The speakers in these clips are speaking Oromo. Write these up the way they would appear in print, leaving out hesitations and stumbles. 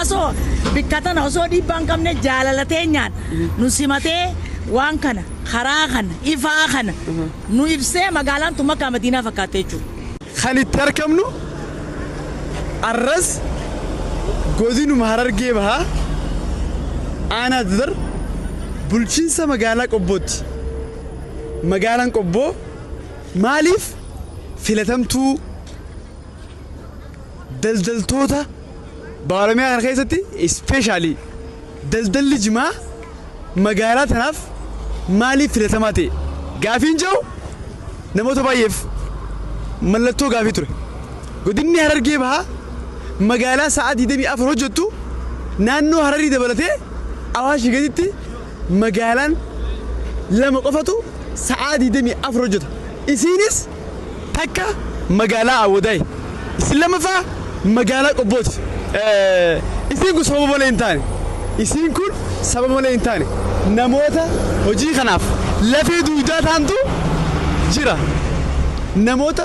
Ammaa bikka tana osoo dhiibbaa hin qabne jaalala teenyaan nu simatee waan kana karaa kana ifaa kana nu ibsee magaalaan tun Makkaa Madiinaa fakkaatte jechuudha. Kan itti argamnu arras godinuma Harargee Bahaa aanaa Dadar bulchiinsa magaalaa Qobbootti. Magaalaan Qobboo maaliif filatamtuu daldaltoota Oromiyaa kana keessatti ispeeshaalii daldalli jimaa magaalaa tanaaf maaliif filatamaa ta'e? Gaafiin jiru namoota baay'eef mallattoo gaafii ture. Godinni Harargee Bahaa magaalaa sa'a 24 hojjettu naannoo Hararii dabalatee Awaashii gaditti magaalaan lama qofatu sa'a 24 hojjeta. Isiinis takka magaalaa Awwadaay. Isin lammaffaa magaalaa Qobbooti. Isiin kun sababa malee hin taane. Isiin kun sababa malee hin taane. Namoota hojii kanaaf lafee duudaa ta'antu jira. Namoota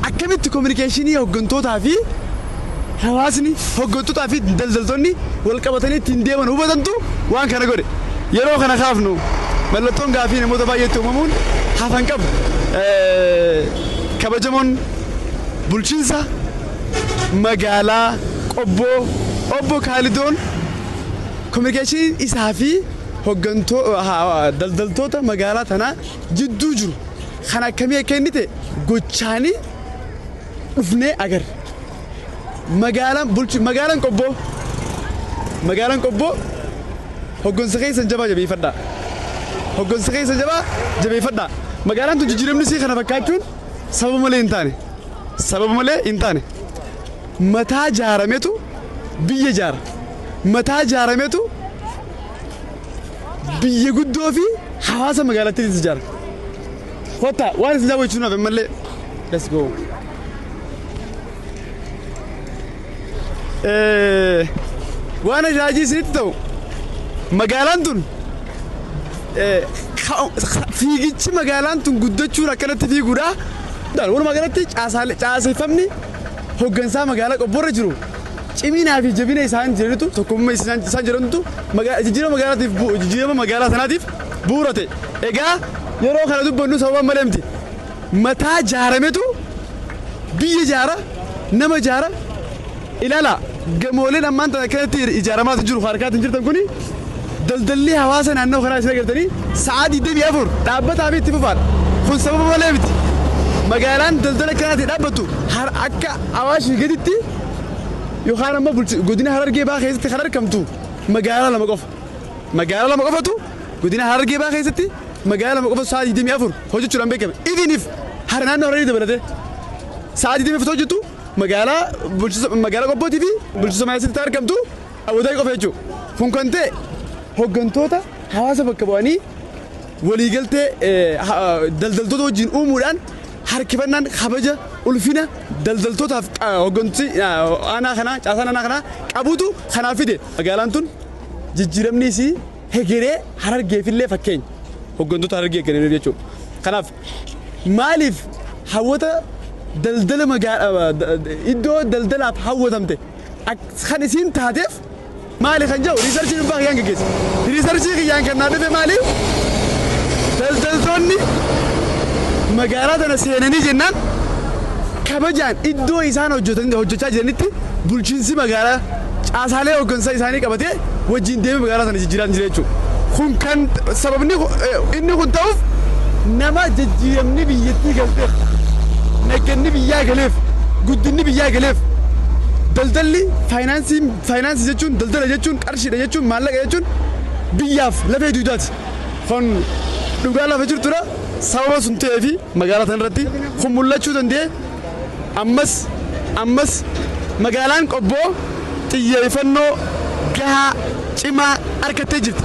akkamitti kominikeeshinii hooggantootaa fi hawaasni hooggantootaa fi daldaltoonni wal qabatanii ittiin deeman hubatantu waan kana godhe. Yeroo kana kaafnu mallattoon gaafii namoota baay'eetti uumamuun hafan qabu. Kabajamoon bulchiinsa magaalaa Qobboo obbo Kaalidoon kominikeeshiniin isaa fi daldaltoota magaalaa tanaa jidduu jiru kan akkamii akka inni ta'e gochaanii dhufnee agarre. Magaalaan Qobboo hoggansa keessan jabaa jabeeffadhaa. Hoggansa keessan jabaa jabeeffadhaa. Magaalaan tun jijjiiramni isii kana fakkaachuun sababa malee hin taane. Sababa malee hin taane. Mataa jaarametu biyya jaara. Mataa jaarametu biyya guddoo fi hawaasa magaalattiitis ijaara. Kottaa waan isin daawwachuun hafe malee. Let's go. Waan ajaa'ibaa isinitti ta'u magaalaan tun fiigichi magaalaan tun guddachuun akkanatti fiiguudha. Walumaa galatti caaseffamni hoggansaa magaalaa Qobboorra jiru ciminaa fi jabina isaan jiranitu tokkummaa isaan jirantu jijjiirama magaalaatiif jijjiirama magaalaa sanaatiif bu'uura ta'e. Egaa yeroo kana dubbannu sababa malee miti. Mataa jaarametu biyya jaara, nama jaara. Ilaala gamooleen ammaan tana akkanatti ijaaramaa jiru harkaatiin jirtan kuni daldalli hawaasa naannoo kanaa isin agartanii sa'a 24 dhaabbataa fi itti fufaadha. Kun sababa malee miti. Magaalaan daldala akkanaatiin dhaabbattu akka Awaashii gaditti yookaan ammoo godina Harargee Bahaa keessatti kan argamtu magaalaa lama qofa. Magaalaa lama qofatu godina Harargee Bahaa keessatti magaalaa lama qofa sa'a 24 hojjechuudhaan beekame. Idiniif hara naannoo Hararii dabalatee sa'a 24 hojjettu magaalaa bulchiinsa magaalaa Qobbootii fi bulchiinsa magaalaa argamtu Awwadaay qofa jechuudha. Kun kan ta'e hoggantoota hawaasa bakka bu'anii waliigaltee daldaltoota wajjin uumuudhaan harkifannaan kabaja ulfina daldaltootaaf hoggantooti aanaa kanaa caasaan aanaa kanaa qabutu kanaaf fide. Magaalaan tun jijjiiramni isii hegeree Harargeefillee fakkeenya hoggantoota Harargee eegganiif jechuudha. Kanaaf maaliif hawwata daldala magaalaa iddoo daldalaaf hawwatamte kan isiin taateef maali kan jedhu riisarchii dhuunfaa kiyyaan gaggeesse. Riisarchii kiyyaan kan naa dhufe maali? Daldaltoonni magaalaa tana seenanii jennaan kabajaan iddoo isaan hojjechaa jiranitti bulchiinsi magaalaa caasaalee hoggansaa isaanii qabatee wajjin deemee magaalaa sana jijjiiraan jira jechuudha. Kun kan sababni inni kun ta'uuf nama jijjiiramni biyyattii galteef, nagganni biyyaa galeef, guddinni biyyaa galeef, daldalli faayinaansii jechuun daldala jechuun qarshiidha jechuun maallaqa jechuun biyyaaf lafee duudaati. Kun dhugaa lafa jirtudha. Sababa sun ta'ee fi magaalaa sana irratti kun mul'achuu danda'e. Ammas magaalaan Qobboo xiyyeeffannoo gahaa cimaa argattee jirti.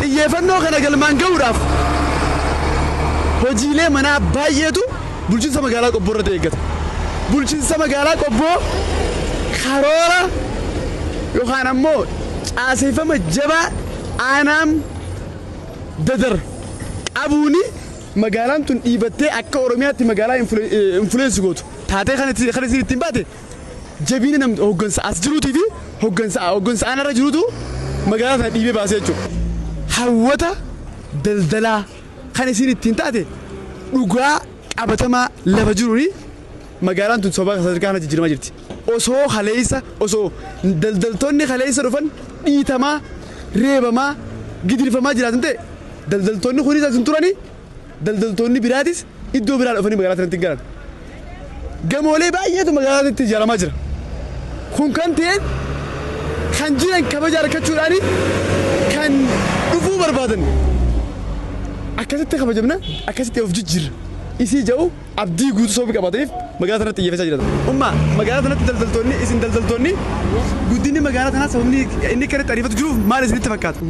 Xiyyeeffannoo kana galmaan gahuudhaaf hojiilee manaa baay'eetu bulchiinsa magaalaa Qobboo irratti eeggata. Bulchiinsa magaalaa Qobboo karoora yookaan ammoo caaseffama jabaa aanaan Dadar qabuuni magaalaan tun dhiibattee akka Oromiyaatti magaalaa influence gootu taatee kan isin ittiin baate Jabina nam hooggansa as jiruutii fi hooggansa aanarra jiruutu magaalaa sana dhiibee baasee jechuudha. Hawwata daldalaa kan isin ittiin taate dhugaa qabatamaa lafa jiruuni magaalaan tun sobaa sadarkaa kana jijjiiramaa jirti. Osoo haleessa osoo daldaltoonni haleessa dhufan dhiitamaa reebamaa gidirfamaa jiraatan ta'e daldaltoonni kunis as hin turani daldaltoonni biraatis iddoo biraa dhufanii magaalaa sanatti hin galan. Gamoolee baay'eetu magaalaa sanatti ijaaramaa jira. Kun kan ta'een kan jiran kabaja argachuudhaani kan dhufuu barbaadan akkasitti kabajamna akkasitti of jijjiirra. Isii jedhu abdii guutuu sababa qabaataniif magaalaa sanatti xiyyeeffachaa jiraatan. Ummaa magaalaa sanatti daldaltoonni isin daldaltoonni guddinni magaalaa tanaa sababni inni akka ariifatu jiruuf maal isinitti fakkaata?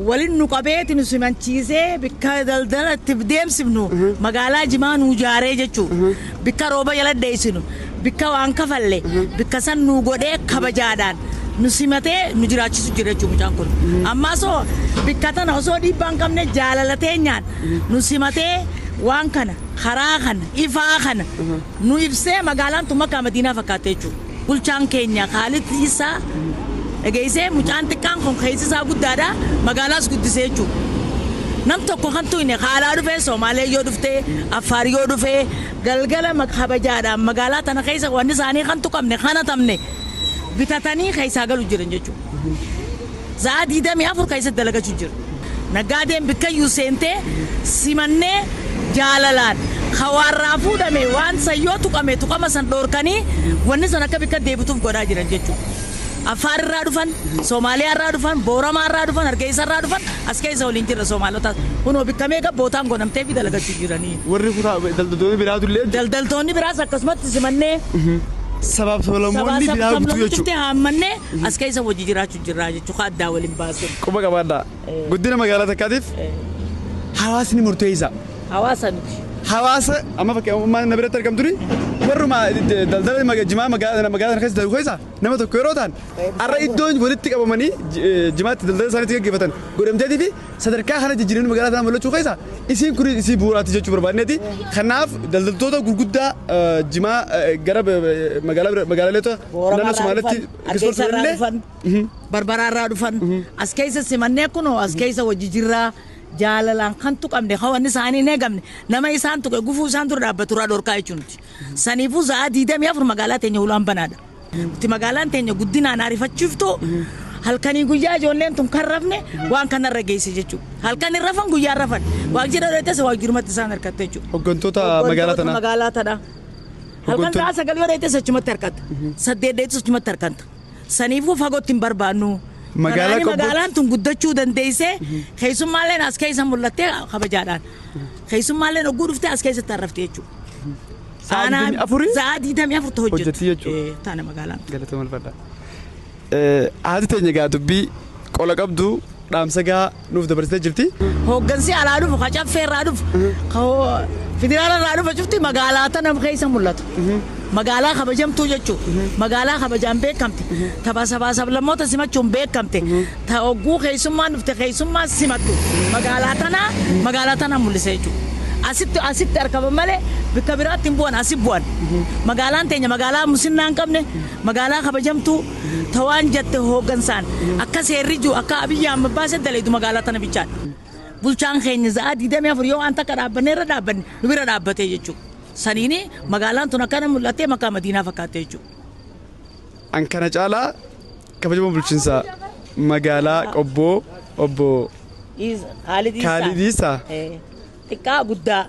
Waliin nu qabeeti nu simanchiisee bikka daldala itti deemsifnu magaalaa Jimaa nu ijaaree jechuudha. Bikka rooba jala deessinu bikka waan kafalle bikka san nu godhee kabajaadhaan nu simatee nu jiraachisu jira jechuudha mucaan kun. Ammaa soo bikka tana osoo dhiibbaa hin qabne jaalala teenyaan nu simatee waan kana karaa kana ifaa kana nu ibsee magaalaan tun makkaa Madiinaa fakkaatte jechuudha. Bulchaan keenya Khalid Isaa dhageessee mucaan xiqqaan kun keessi isaa guddaadha magaalaas guddisee jechuudha. Nam tokko kan tuyne haalaa dhufee Somaalee yoo dhuftee Affaar yoo dhufee galgala kabajaadhaan magaalaa tana keessa wanni isaanii kan tuqamne kan hatamne bitatanii keessaa galu jiran jechuudha. Za'a 24 keessatti dalagachuu jiru. Naggaadeen bikkayyuu seentee simannee jaalalaan hawaarraa fuudhame waan san yoo tuqame tuqama san dhoorkanii wanni san akka bikka deebituuf godhaa jiran jechuudha. Affaar irraa dhufan, Somaaliyaa irraa dhufan, Booramaa irraa dhufan, Hargeysa irraa dhufan as keessa waliin jirra Somaalota. Kunoo bikka meeqa bootaan godhamtee fi dalagachuu jiranii. Warri kutaa daldaltoonni biraatu illee Daldaltoonni biraas akkasumatti simannee sabaaf sablammoonni biraa guutuu jechuudha. Haammannee as keessa hojii jiraachuu jirra jechuudha addaa waliin baasu. Quba qabaadhaa. Guddina magaalaa takkaatiif hawaasni murteessaa. Hawaasa nuti. Hawaasa amma fakkii na biratti argamtuni warruma daldala Jimaa magaalaa kana keessa dalagu keessa nama tokko yeroo ta'an har'a iddoon walitti qabamanii Jimaatti daldala isaaniitti gaggeeffatan godhamteetii fi sadarkaa kana jijjiiramni magaalaa sanaa mul'achuu keessa isiin kun isii bu'uuraatti jechuu barbaadneeti. Kanaaf daldaltoota gurguddaa Jimaa gara magaaloota naannoo Somaalitti Hargeysa irraa dhufan, Barbaraa irraa dhufan as keessa simannee kunoo as keessa hojii jirraa. Jaalalaan kan tuqamne hawanni isaanii hin eegamne nama isaan tuqe gufuu isaan dura dhaabbatu irraa dhorkaa jechuudha. Saniifuu za'a 24 magaalaa teenya hulaan banaadha. Nuti magaalaan teenya guddinaan ariifachiiftu halkanii guyyaa ijoolleen tun kan rafne waan kanarra geesse jechuudha. Halkan hin rafan guyyaa rafan waajjira dheettes waajjirumatti isaan harkatte jechuudha. Hooggantoota magaalaa tanaa. Magaalaa tanaa. Halkan za'a 9 yoo dheettes achumatti harkatta. 8 dheettes achumatti harkatta. Saniifuu fagootti hin barbaannu. Magaalaan tun guddachuu dandeessee keessummaalleen as keessa mul'attee kabajaadhaan. Keessummaalleen ogguu dhuftee as keessatti arrafte jechuudha. Sa'a 24? Sa'a 24 ta'u hojjetti jechuudha. Taana magaalaan. Galatooma ulfaadha. Haati teenya gaa dubbii qola qabdu dhaamsa gaa nuuf dabarsitee jirti. Hooggansi alaa dhufu, ka caffee irraa dhufu, ka federaala irraa dhufu cufti magaalaa tana keessa mul'atu. Magaalaa kabajamtuu jechuudha. Magaalaa kabajaan beekamte. Tapha sabaa sablammoota simachuun beekamte. Ta ogguu keessummaan dhufte keessummaan simattu. Magaalaa tanaa mul'isa jechuudha. Asitti argaman malee bakka biraatti hin bu'an asi bu'an. Magaalaan teenya magaalaa musinnaa hin qabne magaalaa kabajamtuu tawaan jette hooggansaan akka seerri jiru akka Abiyyi Ahmad baasee daleedu magaalaa tana bichaadha. Bulchaan keenya za'a 24 yoo waan takka dhaabbanne irra dhaabbanne nu bira dhaabbatee jechuudha. Saniini magaalaan tun akkana mul'attee makkaa Madiinaa fakkaatte jechuudha. An kana caalaa kabajamoo bulchiinsa magaalaa Qobboo obbo Khalid Isaa. Xiqqaa guddaa.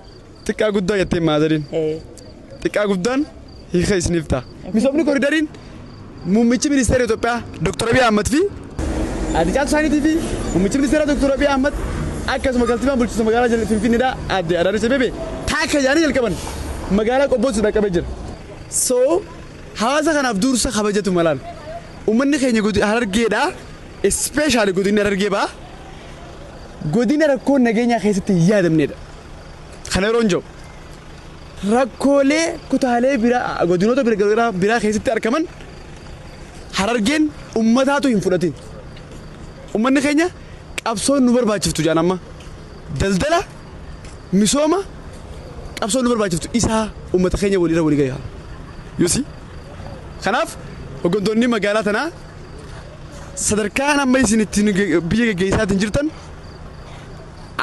Xiqqaa guddaa jettee maazariin. Xiqqaa guddaan hiika isiniif ta'a. Misoomni koridariin muummichi ministeera Itoophiyaa Dr. Abiy Ahmad fi aadde Caaltuu Saaniitii fi muummichi ministeera Dr. Abiy Ahmad akkasuma galtiiwwan bulchiinsa magaalaa Finfinneedhaa aadde Adaanech Abeebee taakka jedhanii jalqaban magaalaa Qobbootti dhaqqabee jira. So hawaasa kanaaf dursa kabajatu malaan uummanni keenya Harargeedhaa especially godinni Harargee ba'a godina rakkoo nageenyaa keessatti hin yaadamnedha. Kana yeroo hin jiru rakkoolee kutaalee biraa godinoota biraa keessatti argaman Harargeen uummataatu hin fudhatin. Uummanni keenya qabsoon nu barbaachiftu jaan amma daldala misooma qabsoon nu barbaachiftu isaa uummata keenya walirra walii gahaa. Yusi kanaaf Hooggantoonni magaalaa tanaa sadarkaan amma isin ittiin biyya geggeessaatiin jirtan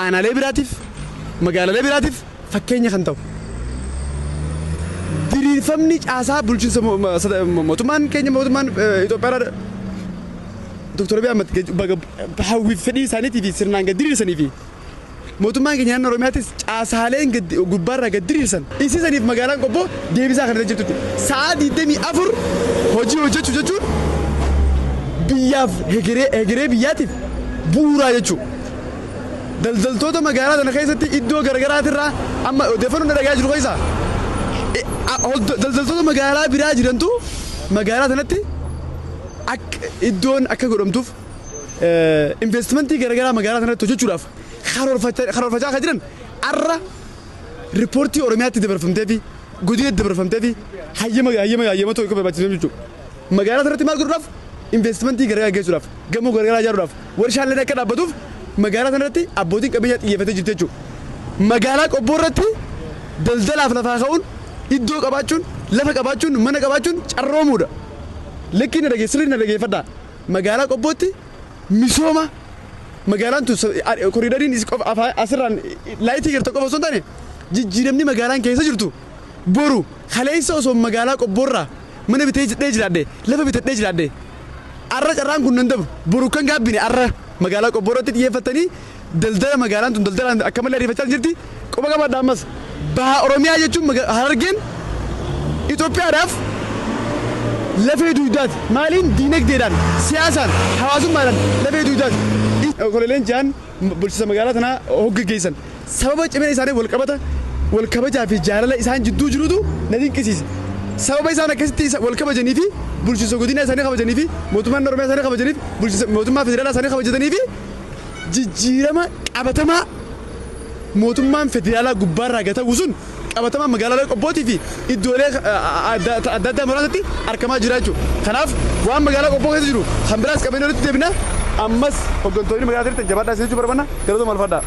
aanaalee biraatiif magaalalee biraatiif fakkeenya kan ta'u. Diriirfamni caasaa bulchiinsa mootummaan keenya mootummaan Itoophiyaa Dr. Abiy Ahmed hawwiif fedhii isaaniitii fi sirnaan gad diriirsanii fi mootummaan keenya naannoo Oromiyaatis caasaaleen gubbaarraa gad diriirsan isiisaniif magaalaan Qobboo deebisaa kan jirtutti sa'aa 24 hojii hojjechuu jechuun biyyaaf hegeree biyyaatiif bu'uuraa jechuudha. Daldaltoota magaalaa tana keessatti iddoo garaagaraatirraa amma odeeffannoo na dhagaa jiru keessaa daldaltoota magaalaa biraa jirantu magaalaa tanatti akka iddoon akka godhamtuuf investimentii garaagaraa magaalaa tanatti hojjechuudhaaf karoorfachaa kan jiran arra riippoortii Oromiyaatti dabarfamtee fi godinatti dabarfamtee fi hayyama tokko barbaachisee jechuudha. Magaalaa tanatti maal godhuudhaaf investimentii garaagaraa geessuudhaaf gamoo garaagaraa ijaaruudhaaf warshaaleen akka dhaabbatuuf magaalaa tanatti abbootiin qabeenyaa xiyyeeffatee jirti jechuudha. Magaalaa Qobboo irratti daldalaaf lafaa ka'uun iddoo qabaachuun lafa qabaachuun mana qabaachuun carroomuudha. Likki na dhageessirri na dhageeffadhaa. Magaalaa Qobbootti misooma magaalaan tun koriidariin asirraan laayitii garta qofa osoo hin taane jijjiiramni magaalaan keessa jirtu boru kaleessa osoo magaalaa Qobboorraa mana bitee jiraadhe lafa bitadhee jiraadhe arra carraan kun nan dabru boru kan gaabbine arra magaalaa Qobboorratti xiyyeeffatanii daldala magaalaan tun daldalaan akka malee ariifachaa jirti quba qabaadha ammas baha Oromiyaa jechuun Harargeen Itoophiyaadhaaf lafee duudaati maaliin diinagdeedhaan siyaasaan hawaasummaadhaan lafee duudaati. Koleleen jaan bulchiinsa magaalaa tanaa hoggeessan sababa cimina isaanii wal qabata wal kabajaa fi jaalala isaan jidduu jirutu na dinqisiise. Sababa isaan akkasitti wal kabajanii fi bulchiinsa godina isaanii kabajanii fi mootummaan Oromiyaa isaanii kabajanii fi bulchiinsa mootummaa federaalaa isaanii kabajatanii fi jijjiirama qabatamaa mootummaan federaalaa gubbaarraa gatamu sun qabatamaa magaalaa Qobbootii fi iddoolee adda addaa muraasatti argamaa jira jechuudha. Kanaaf waan magaalaa Qobboo keessa jiru kan biraas qabeenya walitti deebina ammas hooggantoonni magaalaa jirtan jabaadhaa isin jechuu barbaanna galatooma alfaadhaa.